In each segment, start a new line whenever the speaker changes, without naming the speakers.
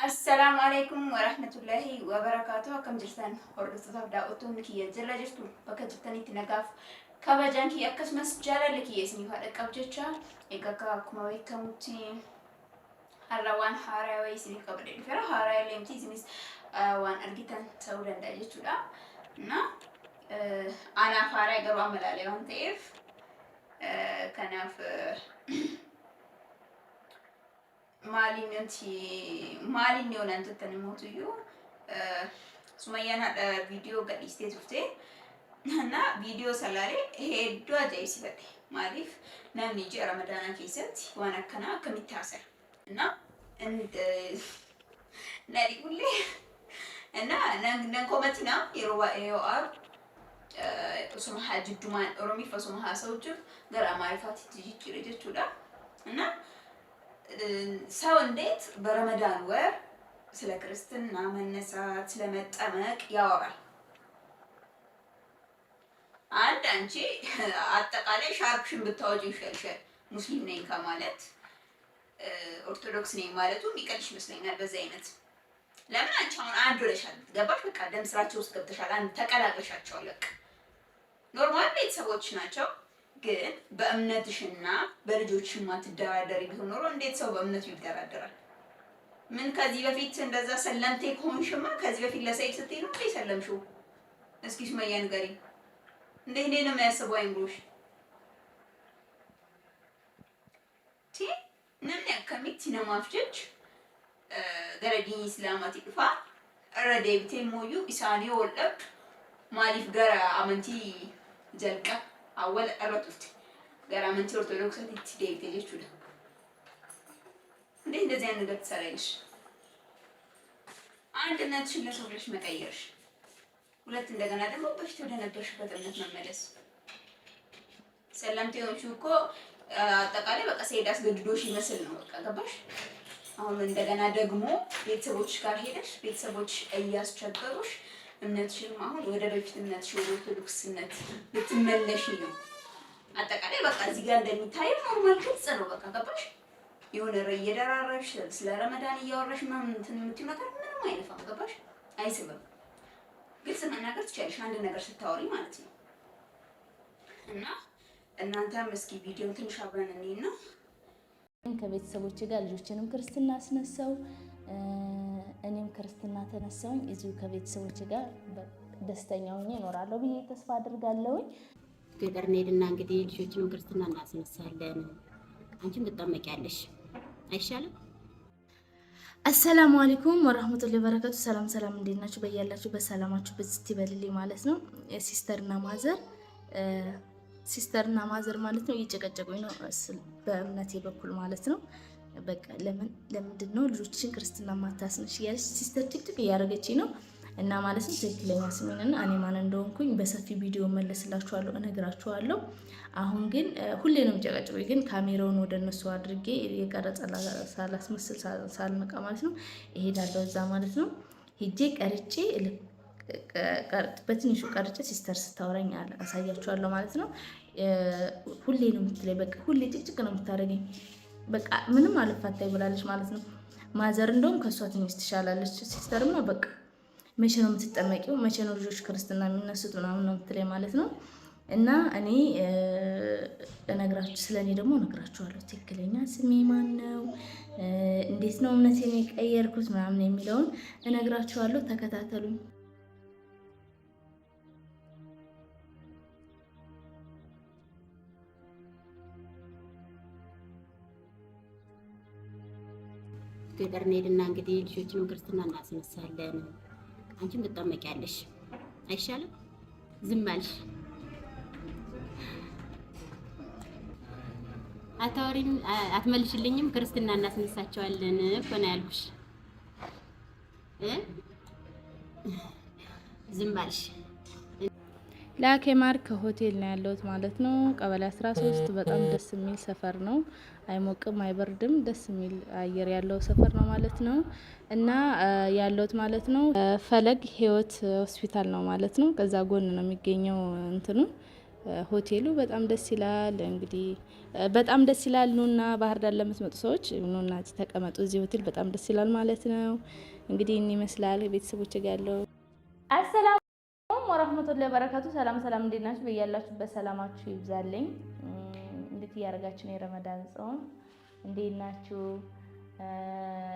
Assalaamu alaikum warahmatullahi wabarakaatu. Akkam jirtan hordoftootaaf daawwattoonni kiyya jala jirtu, bakka jirtanitti nagaaf kabajaan kiyya akkasumas jaalalli kiyya isiniif haa dhaqqabu jecha. Egaa akka akkuma beekamutti har'a waan haaraa wayii isiniif qabadhee dhufeera. Haaraa illee miti, isinis waan argitan ta'uu danda'a jechuudha. Na anaaf haaraa garuu amma ilaalee waan ta'eef, kanaaf maaliin nuti maaliin yoo naan jettan immoo Sumayyaan haadha viidiyoo gadhiistee turte. Na viidiyoo salaalee hedduu ajaa'ibsiifadhe. Maaliif namni ji'a Ramadaanaa keessatti waan akkanaa akkamitti haasaya? Na na dhibullee na nan komatina. Yeroo baay'ee yoo aaru osuma haa jiddumaan Oromiif osuma haasa'u jiru gara Amaarifaatti jijjiire jechuudha. Na ሰው እንዴት በረመዳን ወር ስለ ክርስትና መነሳት ስለ መጠመቅ ያወራል? አንድ አንቺ አጠቃላይ ሻርፕሽን ብታወጪ ይሻልሻል። ሙስሊም ነኝ ከማለት ኦርቶዶክስ ነኝ ማለቱ የሚቀልሽ ይመስለኛል። በዚህ አይነት ለምን አንቺ አሁን አንድ ሆነሻል። ገባሽ? በቃ ደም ስራቸው ውስጥ ገብተሻል። አንድ ተቀላቅለሻቸዋል። በቃ normal ቤተሰቦች ናቸው። ግን በእምነትሽና በልጆችሽ ማትደራደሪ ቢሆን ኖሮ እንዴት ሰው በእምነቱ ይደራደራል? ምን ከዚህ በፊት እንደዛ ሰለምቴ ከሆንሽማ ከዚህ በፊት ለሰይድ ስትይ ነው እንዴ ሰለምሽው? እስኪ ሱመያ ንገሪኝ። እንዴት እንዴት ነው የሚያስበው አይምሮሽ? Namni akkamitti namaaf jecha gara diinii islaamaatti dhufaa irra deebitee immoo isaanii wal dhabdu, maaliif gara amantii jalqaba awwala irra turte gara amantii ortodoksatti deebite jechuudha. እንዴት እንደዚህ አይነት ነገር ትሰሪያለሽ? አንድ እምነትሽን ለሰው ብለሽ መቀየርሽ፣ ሁለት እንደገና ደግሞ በፊት ወደ ነበርሽበት እምነት መመለስ። ሰለምቴ የሆንሽው እኮ አጠቃላይ በቃ ሰይድ አስገድዶሽ ይመስል ነው። በቃ ገባሽ? አሁን እንደገና ደግሞ ቤተሰቦች ጋር ሄደሽ ቤተሰቦች እያስቸገሩሽ እምነትሽንም አሁን ወደ በፊት እምነትሽ ወደ ኦርቶዶክስነት ልትመለሽ ነው። አጠቃላይ በቃ እዚህ ጋር እንደሚታየው normal ግልጽ ነው። በቃ ገባሽ? የሆነ እየደራረብሽ ስለ ረመዳን እያወራሽ ምናምን እንትን የምትይው ነገር ምንም አይነፋም። ገባሽ? አይስብም። ግልጽ መናገር ትችያለሽ አንድ ነገር ስታወሪ ማለት ነው። እና እናንተም እስኪ ቪዲዮን ትንሽ አብረን እንይና
ከቤተሰቦች ጋር ልጆችንም ክርስትና አስነሳው፣ እኔም ክርስትና ተነሳውኝ። እዚሁ ከቤተሰቦች ጋር ደስተኛ ሆኜ እኖራለሁ ብዬ ተስፋ አድርጋለሁኝ።
ገጠር እንሄድና እንግዲህ ልጆችንም ክርስትና እናስነሳለን። አንቺም ትጠመቂያለሽ፣ አይሻልም?
አሰላሙ አለይኩም ወራህመቱላሂ ወበረካቱ። ሰላም ሰላም፣ እንዴት ናችሁ? በያላችሁ በሰላማችሁ ብዝት ይበልልኝ ማለት ነው። Sister ና mother ማለት ነው እየጨቀጨቁኝ ነው በእምነቴ በኩል ማለት ነው። በቃ ለምን ለምንድን ነው ልጆችን ክርስትና ማታስነሽ እያለች sister ጭቅጭቅ እያደረገችኝ ነው። እና ማለት ነው ትክክለኛ ስሜንና እኔ ማን እንደሆንኩኝ በሰፊ ቪዲዮ መለስላችኋለሁ፣ እነግራችኋለሁ። አሁን ግን ሁሌ ነው የሚጨቀጭቁኝ፣ ግን ካሜራውን ወደ እነሱ አድርጌ የቀረጸ ሳላስመስል ሳልነቃ ማለት ነው እሄዳለሁ እዛ ማለት ነው። ሄጄ ቀርጬ በትንሹ ቀርጬ sister ስታወራኝ አሳያችኋለሁ ማለት ነው። ሁሌ ነው የምትለኝ፣ በቃ ሁሌ ጭቅጭቅ ነው የምታደርገኝ። በቃ ምንም አልፋታ ይብላለች ማለት ነው። Mother እንደውም ከእሷ ትንሽ ትሻላለች። Sister ማ በቃ መቼ ነው የምትጠመቂው? መቼ ነው ልጆች ክርስትና የሚነሱት? ምናምን ነው የምትለኝ ማለት ነው። እና እኔ እነግራችሁ ስለ እኔ ደግሞ እነግራችኋለሁ። ትክክለኛ ስሜ ማን ነው፣ እንዴት ነው እምነቴን የቀየርኩት ምናምን የሚለውን እነግራችኋለሁ። ተከታተሉኝ።
ገጠር እንሄድና እንግዲህ ልጆችንም ክርስትና እናስነሳለን። አንቺም ትጠመቂያለሽ፣ አይሻልም? ዝም አልሽ። አታወሪም፣ አትመልሽልኝም። ክርስትና እናስነሳቸዋለን እኮ ነው ያልኩሽ እ ዝም አልሽ።
ላኬ ማርክ ሆቴል ነው ያለሁት ማለት ነው። ቀበሌ 13 በጣም ደስ የሚል ሰፈር ነው። አይሞቅም፣ አይበርድም። ደስ የሚል አየር ያለው ሰፈር ነው ማለት ነው። እና ያለሁት ማለት ነው ፈለግ ህይወት ሆስፒታል ነው ማለት ነው። ከዛ ጎን ነው የሚገኘው እንትኑ ሆቴሉ በጣም ደስ ይላል። እንግዲህ በጣም ደስ ይላል። ኑና ባህር ዳር ለምትመጡ ሰዎች ኑና ተቀመጡ እዚህ ሆቴል በጣም ደስ ይላል ማለት ነው። እንግዲህ ይህን ይመስላል ቤተሰቦች ጋር ያለው። السلام ورحمة الله وبركاته። ሰላም ሰላም፣ እንዴት ናችሁ? በያላችሁበት ሰላማችሁ ይብዛልኝ። እንዴት እያደረጋችሁ ነው? የረመዳን ጾም እንዴት ናችሁ?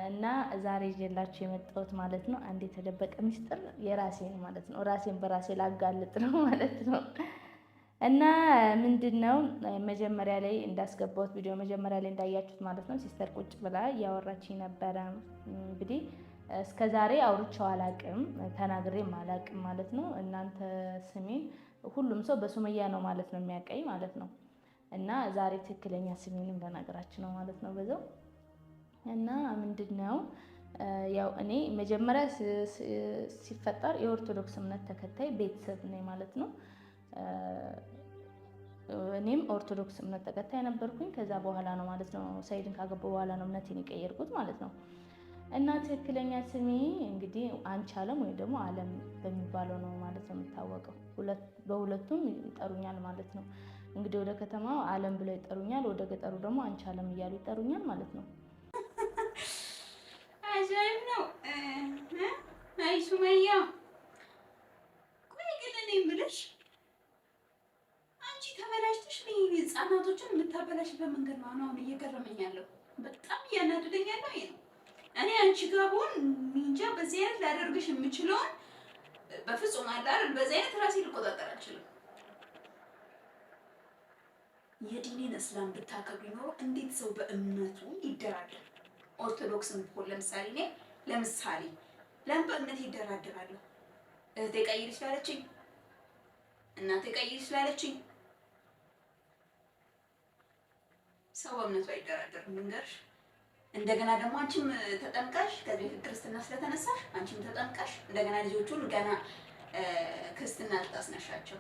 እና ዛሬ ይዤላችሁ የመጣሁት ማለት ነው አንድ የተደበቀ ሚስጥር የራሴን ማለት ነው፣ ራሴን በራሴ ላጋልጥ ነው ማለት ነው። እና ምንድን ነው መጀመሪያ ላይ እንዳስገባሁት ቪዲዮ መጀመሪያ ላይ እንዳያችሁት ማለት ነው sister ቁጭ ብላ እያወራችኝ ነበረ። እንግዲህ እስከ ዛሬ አውርቼው አላቅም፣ ተናግሬም አላቅም ማለት ነው። እናንተ ስሜን ሁሉም ሰው በሱመያ ነው ማለት ነው የሚያቀኝ ማለት ነው። እና ዛሬ ትክክለኛ ስሜንም ለነገራችሁ ነው ማለት ነው በዛው። እና ምንድን ነው ያው እኔ መጀመሪያ ሲፈጠር የኦርቶዶክስ እምነት ተከታይ ቤተሰብ ነኝ ማለት ነው። እኔም ኦርቶዶክስ እምነት ተከታይ ነበርኩኝ። ከዛ በኋላ ነው ማለት ነው ሰይድን ካገባሁ በኋላ ነው እምነቴን የቀየርኩት ማለት ነው። እና ትክክለኛ ስሜ እንግዲህ አንቺ አለም ወይም ደግሞ አለም በሚባለው ነው ማለት ነው የምታወቀው። በሁለቱም ይጠሩኛል ማለት ነው። እንግዲህ ወደ ከተማው አለም ብለው ይጠሩኛል፣ ወደ ገጠሩ ደግሞ አንቺ አለም እያሉ ይጠሩኛል ማለት ነው።
አጃይብ ነው። አይ ሱመያ፣ ቆይ ግን እኔ የምልሽ አንቺ ተበላሽተሽ ህጻናቶችን የምታበላሽበት መንገድ ነው አሁን እየገረመኝ ያለው። በጣም እያናደደኝ ያለው ይሄ ነው። እኔ አንቺ ጋር ብሆን እንጃ በዚህ አይነት ላደርግሽ የምችለውን በፍጹም አለ አይደል? በዚህ አይነት ራሴ ልቆጣጠር አልችልም። የዲኔን እስላም ብታከብሪ ኖሮ እንዴት ሰው በእምነቱ ይደራደር? ኦርቶዶክስም ብሆን ለምሳሌ እኔ ለምሳሌ ለምን በእምነት ይደራደራለሁ? እህቴ ቀይሪ ስላለችኝ፣ እናቴ ቀይሪ ስላለችኝ ሰው በእምነቱ አይደራደርም። ልንገርሽ። እንደገና ደግሞ አንቺም ተጠምቀሽ ከዚህ በፊት ክርስትና ስለተነሳሽ አንቺም ተጠምቀሽ እንደገና ልጆቹን ገና ክርስትና ልታስነሻቸው።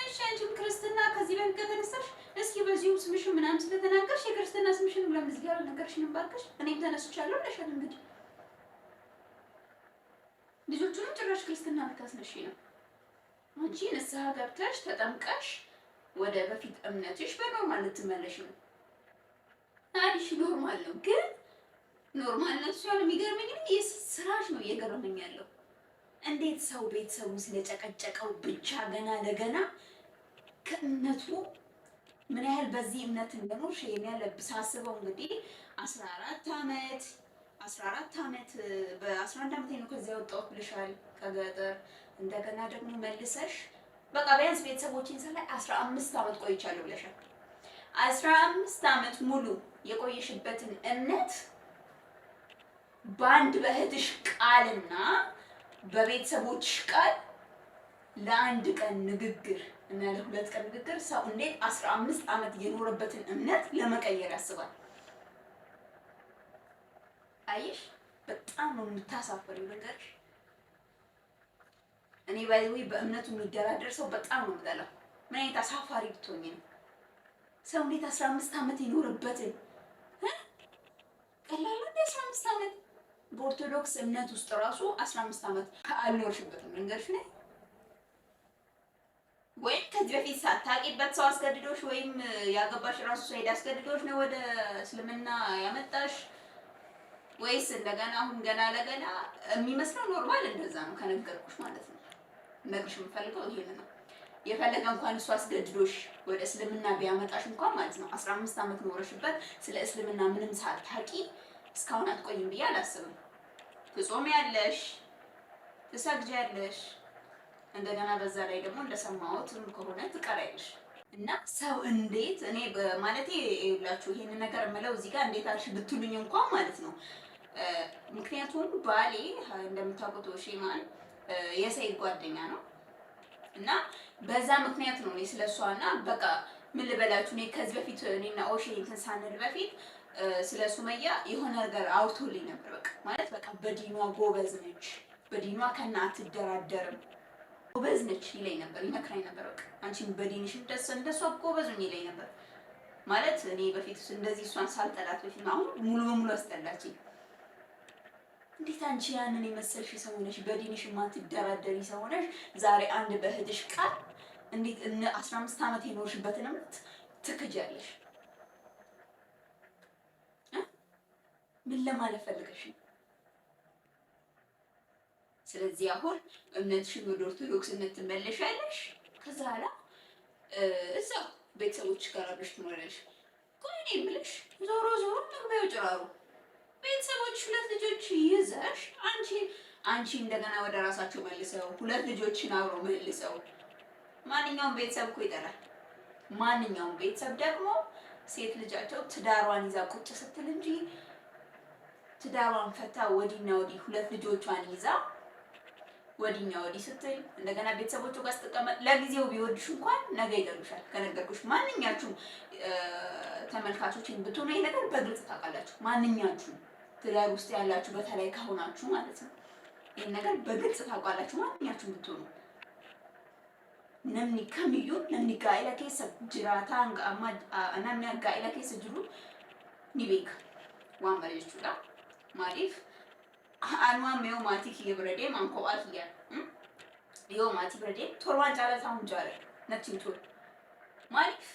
እሺ አንቺም ክርስትና ከዚህ በፊት ከተነሳሽ እስኪ በዚሁም ስምሽን ምናምን ስለተናገርሽ የክርስትና ስምሽን ለምን እዚህ ጋር አልነገርሽንም እባክሽ? እኔም ተነስቻለሁ ብለሻል። እንግዲህ ልጆቹንም ጭራሽ ክርስትና ልታስነሺ ነው። አንቺ ንስሐ ገብተሽ ተጠምቀሽ ወደ በፊት እምነትሽ በ normal ልትመለሽ ነው። አዲሽ normal ነው፣ ግን normal ነው ሲሆን የሚገርመኝ ግን ስራሽ ነው እየገረመኝ ያለው። እንዴት ሰው ቤተሰቡ ስለጨቀጨቀው ብቻ ገና ለገና ከእምነቱ ምን ያህል በዚህ እምነት እንደኖርሽ ይሄን ያህል ሳስበው እንግዲህ 14 ዓመት 14 ዓመት በ11 ዓመቴ ነው ከዚያ ወጣሁት ብለሻል ከገጠር። እንደገና ደግሞ መልሰሽ በቃ ቢያንስ ቤተሰቦቼን ሳላይ 15 ዓመት ቆይቻለሁ ብለሻል። 15 ዓመት ሙሉ የቆየሽበትን እምነት በአንድ በእህትሽ ቃልና በቤተሰቦችሽ ቃል ለአንድ ቀን ንግግር እና ለሁለት ቀን ንግግር ሰው እንዴት 15 ዓመት የኖረበትን እምነት ለመቀየር ያስባል? አየሽ፣ በጣም ነው የምታሳፈሪው ነገርሽ። እኔ by the way በእምነቱ የሚደራደር ሰው በጣም ነው የምጠላው። ምን አይነት አሳፋሪ ብትሆኝ ነው? ሰው እንዴት 15 ዓመት የኖረበትን ቀላሉ እንደ 15 ዓመት በኦርቶዶክስ እምነት ውስጥ ራሱ 15 ዓመት አልኖርሽበትም። ልንገርሽ ነኝ ወይም ከዚህ በፊት ሳታውቂበት ሰው አስገድዶሽ ወይም ያገባሽ ራሱ ሰይድ አስገድዶሽ ነው ወደ እስልምና ያመጣሽ ወይስ እንደገና አሁን ገና ለገና የሚመስለው normal እንደዛ ነው ከነገርኩሽ ማለት ነው። ነግርሽ የምፈልገው ይሄን ነው። የፈለገ እንኳን እሱ አስገድዶሽ ወደ እስልምና ቢያመጣሽ እንኳን ማለት ነው 15 ዓመት ኖረሽበት ስለ እስልምና ምንም ሳታውቂ እስካሁን አትቆይም ብዬ አላስብም። ትጾሚያለሽ፣ ትሰግጃለሽ፣ እንደገና በዛ ላይ ደግሞ እንደሰማሁትም ከሆነ ትቀሪያለሽ። እና ሰው እንዴት እኔ ማለቴ ይኸውላችሁ ይሄንን ነገር የምለው እዚህ ጋር እንዴት አልሽ ብትሉኝ እንኳን ማለት ነው ምክንያቱም ባሌ እንደምታውቁት ሼማን የሰይድ ጓደኛ ነው እና በዛ ምክንያት ነው እኔ ስለሷና በቃ ምን ልበላችሁ፣ እኔ ከዚህ በፊት እኔና ኦሼ እንትን ሳንል በፊት ስለ ሱመያ የሆነ ነገር አውርቶልኝ ነበር። በቃ ማለት በቃ በዲኗ ጎበዝ ነች፣ በዲኗ ከና አትደራደርም፣ ጎበዝ ነች ይለኝ ነበር፣ ይመክራኝ ነበር። በቃ አንቺም በዲንሽ እንደሷ ጎበዝ ሁኚ ይለኝ ነበር። ማለት እኔ በፊት እንደዚህ እሷን ሳልጠላት በፊት አሁን ሙሉ በሙሉ አስጠላችኝ። እንዴት አንቺ ያንን የመሰልሽ ሰው ሆነሽ በዲንሽ የማትደራደሪ ሰው ሆነሽ ዛሬ አንድ በእህትሽ ቃል እንዴት እነ 15 ዓመት የኖርሽበትን እምነት ትክጃለሽ? ምን ለማለት ፈልገሽ ነው? ስለዚህ አሁን እምነትሽን ወደ ኦርቶዶክስነት ትመለሻለሽ። ከዛ ኋላ እዛው ቤተሰቦች ጋር አብረሽ ትኖሪያለሽ። ቆይ እኔ የምልሽ ዞሮ ዞሮ መግቢያው ጭራሩ ቤተሰቦች ሁለት ልጆች ይዘሽ አንቺ እንደገና ወደ ራሳቸው መልሰው ሁለት ልጆችን አብረው መልሰው፣ ማንኛውም ቤተሰብ እኮ ይጠላል። ማንኛውም ቤተሰብ ደግሞ ሴት ልጃቸው ትዳሯን ይዛ ቁጭ ስትል እንጂ ትዳሯን ፈታ ወዲና ወዲህ ሁለት ልጆቿን ይዛ ወዲኛ ወዲህ ስትል እንደገና ቤተሰቦቹ ጋር ስትቀመጥ ለጊዜው ቢወድሽ እንኳን ነገ ይጠሉሻል። ከነገርኩሽ ማንኛችሁም ተመልካቾችን ብትሆኑ ይሄ ነገር በግልጽ ታውቃላችሁ። ማንኛችሁም ትዳር ውስጥ ያላችሁ በተለይ ከሆናችሁ ማለት ነው ይህን ነገር በግልጽ ታውቃላችሁ። ማንኛችሁም ብትሆኑ namni kamiyyuu namni gaa'ela keessa jiraataa hanga ammaa namni gaa'ela keessa jiru ni beeka waan bara jechuudha. Maaliif anumaan yoo maatii kiyya bira deemu an kophaa kiyya yoo maatii bira deemu torbaan caalaa taa'uun jaaladha natti hin tolu. Maaliif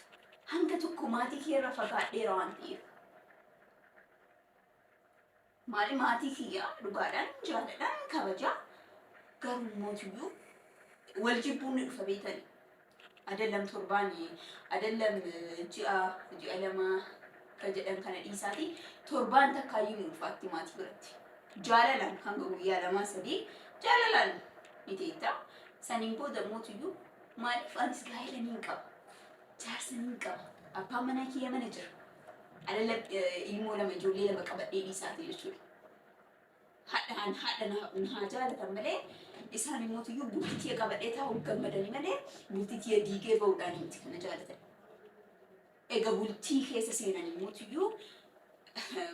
hanga tokko maatii kiyya irraa fagaadheera waan ta'eef. Maali maatii kiyya dhugaadhaan jaaladhaan kabajaa garuu mootiyyuu wal jibbuun ni dhufa beetani. Adallam torbaan adallam ji'a 2 kan jedhan kana dhiisaati torbaan takkaayyuu ni ulfaatti maatii biratti. Jaalalaan hanga guyyaa 2 3 jaalalaan ni teetta. Saniin booda mootiyyuu maaliif anis gaa'ela niin qaba. Jaarsa niin qaba. Abbaan manaa kiyya mana jira. Adalla ilmoo lama ijoollee lama qabadhee dhiisaati jechuudha. Haadhaan haadha na jaalatan malee isaan immoo bultii tiyya qabadhee taa'uun gammadanii malee bultii tiyya diigee ba'uudhaan miti kana jaalatan. Egaa bultii keessa seenan immoo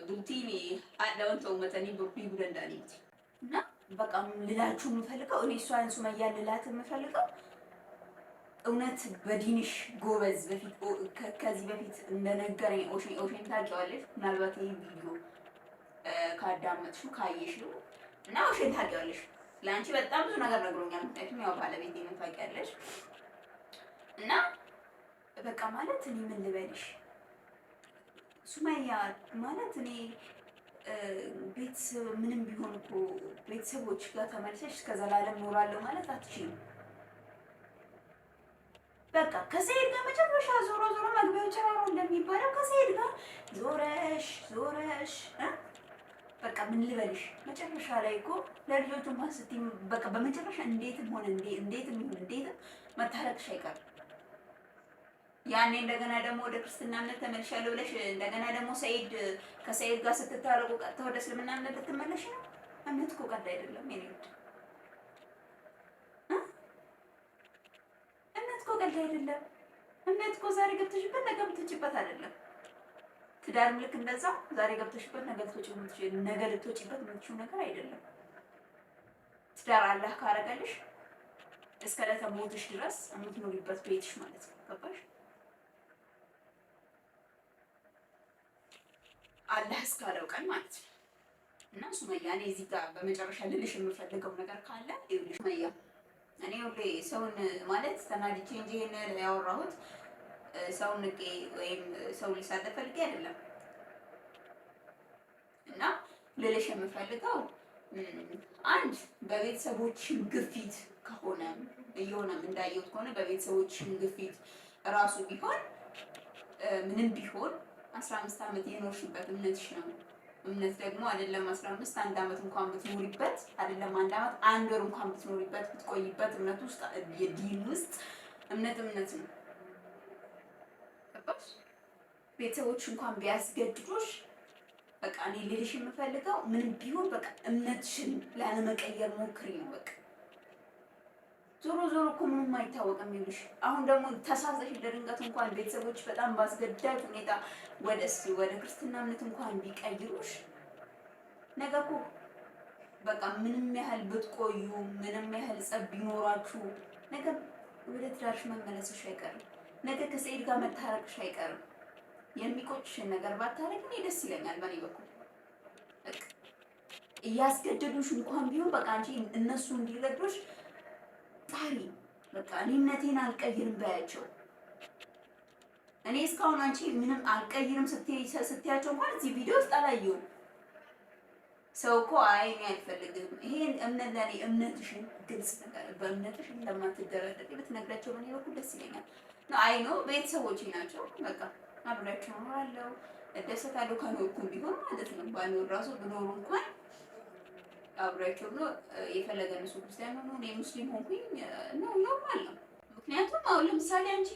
bultiin haadha wanta uummatanii diiguu danda'anii miti. እና በቃ ልላችሁ የምፈልገው እኔ እሷን ሱመያን ልላት የምፈልገው እውነት በዲንሽ ጎበዝ፣ በፊት ከዚህ በፊት እንደነገረኝ ኦሽን ኦሽን ታውቂዋለሽ፣ ምናልባት ይህ ቪዲዮ ካዳመጥሽው ካየሽው እና ኦሽን ታውቂዋለሽ። ለአንቺ በጣም ብዙ ነገር ነግሮኛል። ምክንያቱም ያው ባለቤቴ ነው ታውቂያለሽ። እና በቃ ማለት እኔ ምን ልበልሽ ሱመያ ማለት እኔ ቤተሰብ ምንም ቢሆን እኮ ቤተሰቦች ጋር ተመልሰሽ እስከ ዘላለም ኖራለሁ ማለት አትችይም። በቃ ከሰይድ ጋር መጨረሻ ዞሮ ዞሮ መግቢያው ጭራሮ እንደሚባለው ከሰይድ ጋር ዞረሽ ዞረሽ በቃ ምን ልበልሽ መጨረሻ ላይ እኮ ለልጆቹ እንኳን ስትይ በቃ በመጨረሻ እንዴትም ሆነ እንዴትም ይሁን እንዴትም መታረቅሽ አይቀርም። ያኔ እንደገና ደግሞ ወደ ክርስትና እምነት ተመልሻለሁ ብለሽ እንደገና ደግሞ ሰይድ ከሰይድ ጋር ስትታረቁ ቀጥታ ወደ እስልምና እምነት ልትመለሽ ነው። እምነት እኮ ቀልድ አይደለም የኔ ውድ፣ እምነት እኮ ቀልድ አይደለም። እምነት እኮ ዛሬ ገብተሽበት ነገ የምትወጪበት አይደለም። ትዳርም ልክ እንደዛ ዛሬ ገብተሽበት ነገ ልትወጪበት የምትችይው ነገር አይደለም። ትዳር አላህ ካረገልሽ እስከ ዕለተ ሞትሽ ድረስ የምትኖሪበት ቤትሽ ማለት ነው። ገባሽ? አላህ እስካለው ቀን ማለት ነው። እና ሱመያ እኔ እዚህ ጋር በመጨረሻ ልልሽ የምፈልገው ነገር ካለ ይኸውልሽ ሱመያ፣ እኔ ሁሌ ሰውን ማለት ተናድጄ እንጂ ይሄን ያወራሁት ሰውን ንቄ ወይም ሰው ሊሳደብ ፈልጌ አይደለም። እና ልልሽ የምፈልገው አንድ በቤተሰቦችም ግፊት ከሆነ እየሆነም እንዳየሁት ከሆነ በቤተሰቦችም ግፊት እራሱ ቢሆን ምንም ቢሆን 15 ዓመት የኖርሽበት እምነትሽ ነው። እምነት ደግሞ አይደለም 15 አንድ ዓመት እንኳን ብትኖሪበት አይደለም አንድ ዓመት አንድ ወር እንኳን ብትኖሪበት ብትቆይበት እምነት ውስጥ የዲን ውስጥ እምነት እምነት ነው። ገባሽ? ቤተሰቦች እንኳን ቢያስገድዱሽ በቃ እኔ ልልሽ የምፈልገው ምንም ቢሆን በቃ እምነትሽን ላለመቀየር ሞክሪ ነው። በቃ ዞሮ ዞሮ እኮ ምንም አይታወቅም። ይኸውልሽ አሁን ደግሞ ተሳስተሽ ለድንገት እንኳን ቤተሰቦች በጣም ባስገዳጅ ሁኔታ ወደ ክርስትና እምነት እንኳን ቢቀይሩሽ ነገ እኮ በቃ ምንም ያህል ብትቆዩ ምንም ያህል ጸብ ቢኖራችሁ ነገ ወደ ትዳርሽ መመለስሽ አይቀርም። ነገ ከሰኢድ ጋር መታረቅሽ አይቀርም። የሚቆጭሽን ነገር ባታረግ እኔ ደስ ይለኛል። በእኔ በኩል በቃ እያስገደዱሽ እንኳን ቢሆን በቃ አንቺ እነሱ እንዲረዱሽ ጣሪ። በቃ እኔ እምነቴን አልቀይርም በያቸው። እኔ እስካሁን አንቺ ምንም አልቀይርም ስትያቸው እንኳን እዚህ ቪዲዮ ውስጥ አላየሁም። ሰው እኮ አይ እኔ አልፈልግም ይሄን እምነት ለእኔ እምነትሽን ግልጽ ነገር በእምነትሽ እንደማትደራደሪ ብትነግራቸው በእኔ በኩል ደስ ይለኛል። አይ ነው ቤተሰቦቼ ናቸው። በቃ አብሬያቸው እኖራለሁ፣ እደሰታለሁ። ከኖርኩም ቢሆን ማለት ነው። ባኖር ራሱ ብኖሩ እንኳን አብሬያቸው ብኖር የፈለገ እነሱ ክርስቲያን ሆኑ እኔ ሙስሊም ሆንኩኝ ነው normal ነው። ምክንያቱም አሁን ለምሳሌ አንቺ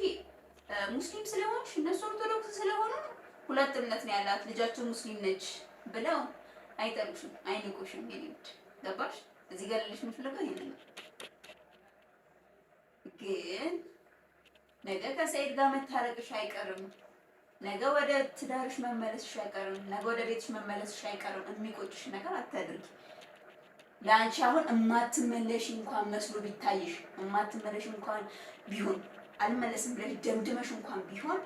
ሙስሊም ስለሆንሽ እነሱ ኦርቶዶክስ ስለሆኑ ሁለት እምነት ነው ያላት ልጃቸው ሙስሊም ነች ብለው አይጠሉሽም፣ አይንቁሽም። የኔ ውድ ገባሽ? እዚህ ጋር ልልሽ የምፈልገው ይሄንን ነው። ግን ነገ ከሰይድ ጋር መታረቅሽ አይቀርም። ነገ ወደ ትዳርሽ መመለስሽ አይቀርም። ነገ ወደ ቤትሽ መመለስሽ አይቀርም። የሚቆጭሽ ነገር አታድርጊ። ለአንቺ አሁን እማትመለሽ እንኳን መስሎ ቢታይሽ እማትመለሽ እንኳን ቢሆን አልመለስም ብለሽ ደምድመሽ እንኳን ቢሆን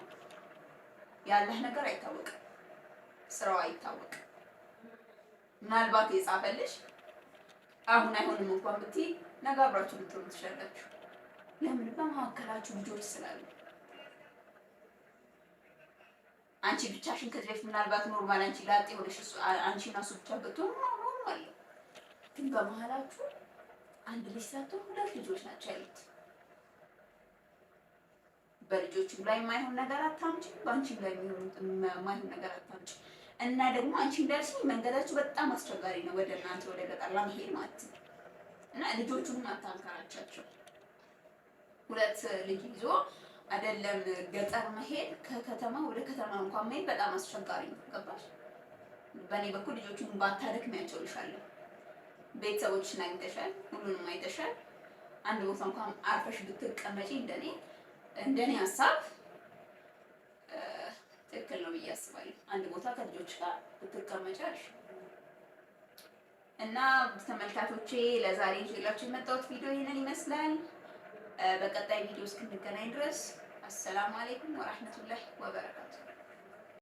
ያለህ ነገር አይታወቅም፣ ስራው አይታወቅም። ምናልባት የጻፈልሽ አሁን አይሆንም እንኳን ብትይ ነገ አብራችሁ ልትሆኑ ትችላላችሁ። ለምን? በመካከላችሁ ልጆች ስላሉ። አንቺ ብቻሽን ከዚህ በፊት ምናልባት normal አንቺ ላጤ ሆነሽ አንቺና እሱ ብቻ ብትሆኑ normal ነው። ግን በመሀላችሁ አንድ ልጅ ሳትሆን ሁለት ልጆች ናቸው ያሉት። በልጆቹም ላይ የማይሆን ነገር አታምጪ፣ በአንቺም ላይ የማይሆን ነገር አታምጪ። እና ደግሞ አንቺ እንዳልሽኝ መንገዳችሁ በጣም አስቸጋሪ ነው፣ ወደ እናንተ ወደ ገጠር ለመሄድ ማለት ነው። እና ልጆቹንም አታንከራቻቸው። ሁለት ልጅ ይዞ አይደለም ገጠር መሄድ ከከተማ ወደ ከተማ እንኳን መሄድ በጣም አስቸጋሪ ነው። ገባሽ? በእኔ በኩል ልጆቹን ባታደክሚያቸው እልሻለሁ። ቤተሰቦችሽን አግኝተሻል፣ ሁሉንም አይተሻል። አንድ ቦታ እንኳን አርፈሽ ብትቀመጪ እንደኔ ሀሳብ ትክክል ነው ብዬ አስባለሁ። አንድ ቦታ ከልጆች ጋር ብትቀመጪ አሪፍ እና ተመልካቾቼ ለዛሬ ይዤላችሁ የመጣሁት ቪዲዮ ይህንን ይመስላል። በቀጣይ ቪዲዮ እስክንገናኝ ድረስ አሰላሙ አለይኩም ወራህመቱላሂ ወበረካቱ።